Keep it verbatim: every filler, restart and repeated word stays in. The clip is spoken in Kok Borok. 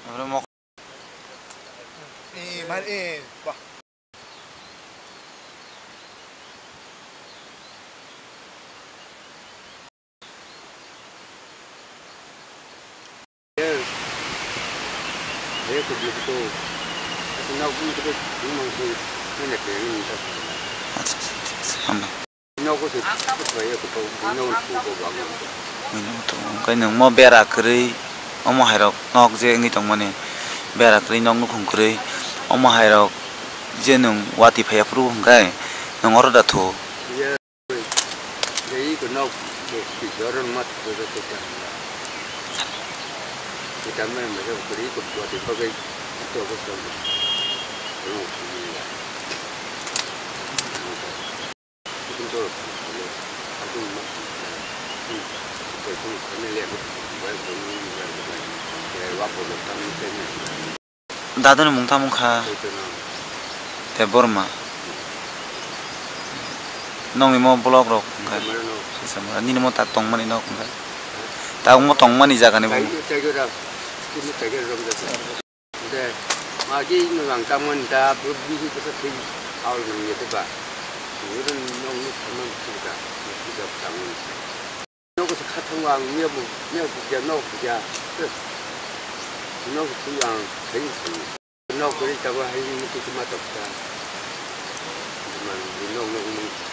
Abo mok- Eh, man, eh, wah. Acha, acha, acha, acha, hambai. Nogo se, nogo se, nogo se, nogo se. Hwnkhe nwng mo bera kwrwi, omo hairok nok je wngwi tongmani, bera kwrwi nok nukhung kwrwi, omo hairok je nwng watwi phaiya phuru hwnkhe nwng oro da thu. Tei iko nok, tei joron mat ko ko ta. Kita me me ko iko watwi bagwi to ko so. Daduni mung tamo wngkha Debbarma. Nongni mo vlog rok wngkha. Nini mo tak tongmani nok wngkha. Tabuk mo tongmani jaga ni bo. Hwnkhe magi nwng ang tamo ni da bwrwi bwsa thwi aol nwng ye de ba. Nwng nwng nuk tamo nuk tamo nuk tamo. Nok se kha thango ang miya bu miya bu ya nok bu ya. Nok bu ang thwi thwi. Nok bu ta ba hai ni tu ma tok ta. Man nok nok.